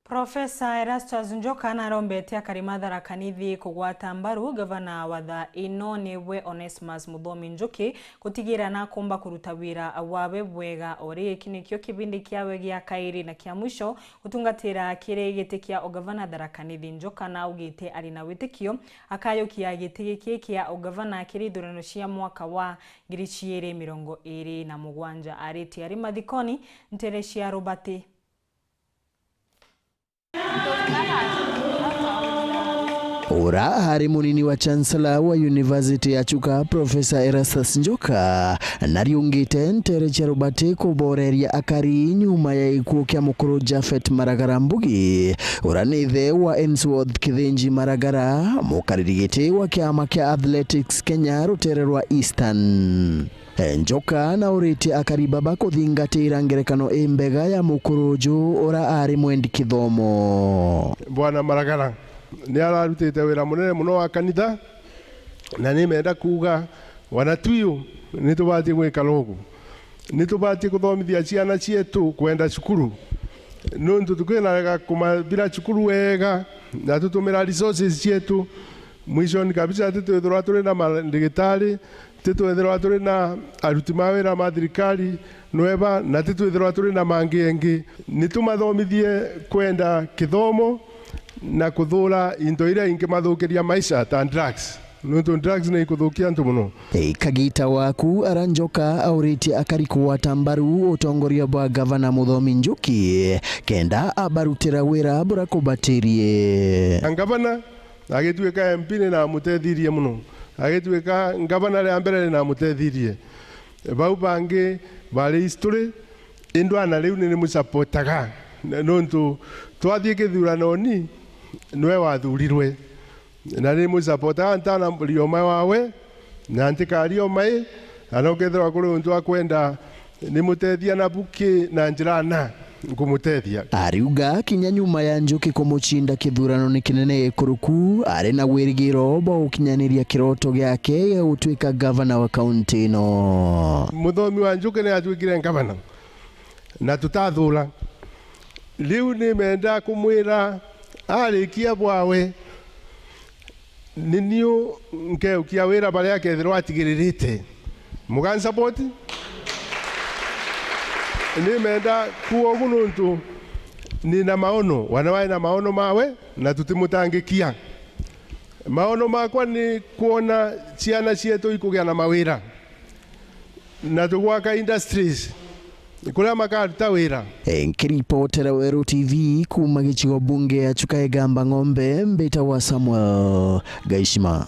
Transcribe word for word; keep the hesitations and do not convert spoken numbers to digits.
Profesa Erastus Njoka narombete akari ma Tharaka Nithi kugwata mbaru gavana wa thaa ino niwe Onesmus Muthomi Njuki gutigira nakumba kuruta wira wawe bwega. O rigi iki nikio kibindi kiawe gia kairi na kia mwisho gutungatira kiri giti kia ugavana Tharaka Nithi. Njoka naugite ari na witikio akayukia giti giki kia ugavana kiri ithurano cia mwaka wa ngiri ciiri mirongo iri na mugwanja. Aritie ari mathikoni ntere cia Rubati. Ura ari munini wa Chancellor wa University ya Chuka, Professor Erastus Njoka, nariungite ntere cia Rubati kuboreria akari nyuma ya gikuo kia mukuru Japhet Maragara Mbugi, ura ni ithe wa Hemsworth Kithinji Maragara, mukariri giti wa kiama kia Athletics Kenya rutere rwa Eastern. Njoka nauritie akari baba kuthingatira ngerekano imbega ya mukuru uju ura ari mwendi kithomo. Bwana Maragara ni ararutite wira munene muno wa kanitha, na ni menda kuuga wana twiu ni tubatie gwikara ugu. Ni tubatie kuthomithia ciana cietu kwenda cukuru, nuntu tukinarega kumabira cukuru wega na tutumira resources cietu, mwishoni kabisa titwithirwa turi na mandigitari, titwithirwa turi na aruti ma wira ma thirikari nweba, na titwithirwa turi na mangi engi. Ni tumathomithie kwenda kithomo na kuthura into iria ingimathukiria maisha ta drugs, nuntu drugs ni ikuthukia antu muno. Kagita waku ara Njoka auritie akari kugwata mbaru utongoria bwa gavana Muthomi Njuki kenda abarutira wira buria kubatirie. Na gavana agituika M P ni namutethirie muno, agituika gavana ria mbere ni namutethirie. Bau bangi bari history, indi ana riu ni nimusapotaga, nuntu twathie kithuranoni niwe wathurirwe. Na ni nimusapotaga ntana rioma wawe, na ntikaria omai, ana ukethirwa kuri untu akwenda nimutethia na buki na njira na nkumutethia. Ariuga kinya nyuma ya Njuki kumucinda kithurano ni kinene ikuruku, ari na wirigiro bwa gukinyaniria kiroto giake gia gutuika gavana wa kaunti ino. Muthomi wa Njuki ni atuikire gavana na tutathura. Riu ni menda kumwira arikia bwawe, ni niu nkeukia wira baria akethirwa atigiririte. Mugansapoti? Ni menda kuuga ugu nuntu ni na maono, wana wae na maono mawe, na tutimutangikia. Maono makwa ni kwona ciana cietu ikugia na mawira, na tugwaka industries kuria makaruta wira. Nkiripotera Weru T V kuuma gicigo bunge ya Chuka Igamba Ng'ombe, mbitagwa Samuel Gaishima.